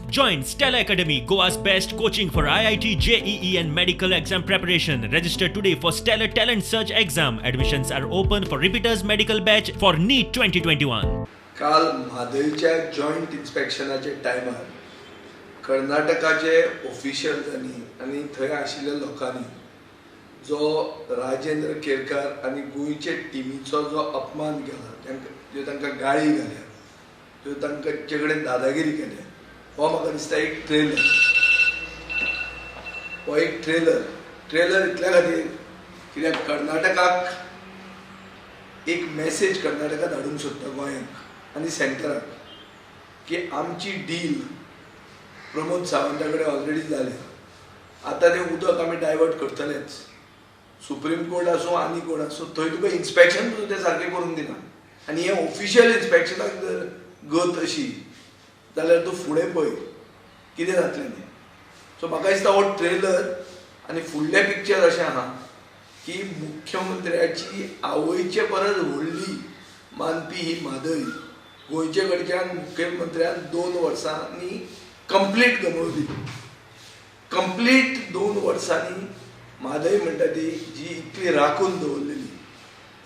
Join Stellar Academy, Goa's best coaching for IIT, JEE and medical exam preparation. Register today for Stellar Talent Search exam. Admissions are open for repeaters medical batch for NEET 2021. काल म्हादयच्या joint इन्स्पेक्शनाच्या टायमार कर्नाटकाचे ऑफिशियल्सांनी आनी थंय आशिल्ल्या लोकांनी जो राजेंद्र केरकार आनी गोंयचे टिमीचो जो अपमान केला, तांकां ज्यो तांकां गाळी घाल्या, ज्यो तांचे कडेन दादागिरी केल्या, हो म्हाका दिसता एक ट्रेलर. हो एक ट्रेलर ट्रेलर इतल्या खातीर कित्याक कर्नाटकाक एक मॅसेज कर्नाटका धाडूंक सोदता गोंयांक आनी सेंटराक की आमची डील प्रमोद सावंता कडेन ऑलरेडी जाल्या, आतां तें उदक आमी डायवर्ट करतलेच. सुप्रीम कोर्ट आसूं आनी कोण आसूं, थंय तुका इन्स्पेक्शन सुद्दां तें सारकें करूंक दिना. आनी हें ऑफिशियल इन्स्पेक्शनाक जर गत अशी जाल्यार तूं फुडें पळय कितें जातलें तें. सो म्हाका दिसता हो ट्रेलर आनी फुडलें पिक्चर अशें आहा की मुख्यमंत्र्याची आवयचे परस व्हडली मानपी ही म्हादय गोंयचे कडच्यान मुख्यमंत्र्यान 2 वर्सांनी कंप्लीट गमवली. कंप्लीट 2 वर्सांनी म्हादय म्हणटा ती जी इतली राखून दवरलेली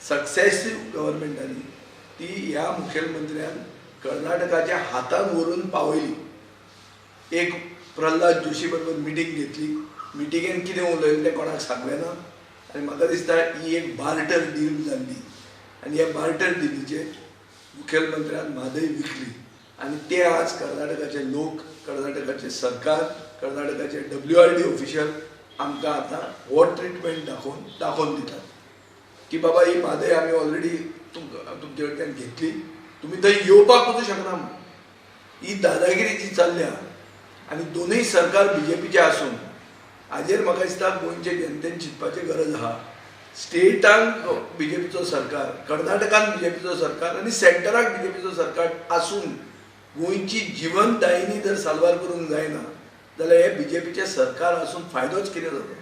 सक्सेसीव गव्हर्मेंटांनी ती ह्या मुखेलमंत्र्यान कर्नाटकाच्या हातान व्हरून पावयली. एक प्रल्हाद जोशी बरोबर मिटींग घेतली, मिटिंगेन कितें उलयलें तें कोणाक सांगलें ना. आनी म्हाका दिसता ही एक बार्टर डील जाल्ली आनी ह्या बार्टर डिलीचेर मुखेलमंत्र्यान म्हादय विकली आनी ते आज कर्नाटकाचे लोक, कर्नाटकाचे सरकार, कर्नाटकाचे WRD official आमकां आतां हो ट्रिटमेंट दाखोवन दितात की बाबा ही म्हादय आमी ऑलरेडी तुमचे कडल्यान घेतली, तुमी थंय येवपाक वचूं शकना म्हूण. ही दादागिरी जी चल्ल्या आनी दोनूय सरकार बीजेपीचे आसून हाजेर म्हाका दिसता गोंयचे जनतेन चिंतपाची गरज आहा. स्टेटांक बीजेपीचो सरकार, कर्नाटकान बीजेपीचो सरकार आनी सेंटराक बीजेपीचो सरकार आसून गोंयची जिवनदायिनी जर साल्वार करूंक जायना जाल्यार हे बीजेपीचें सरकार आसून फायदोच कितें जाता.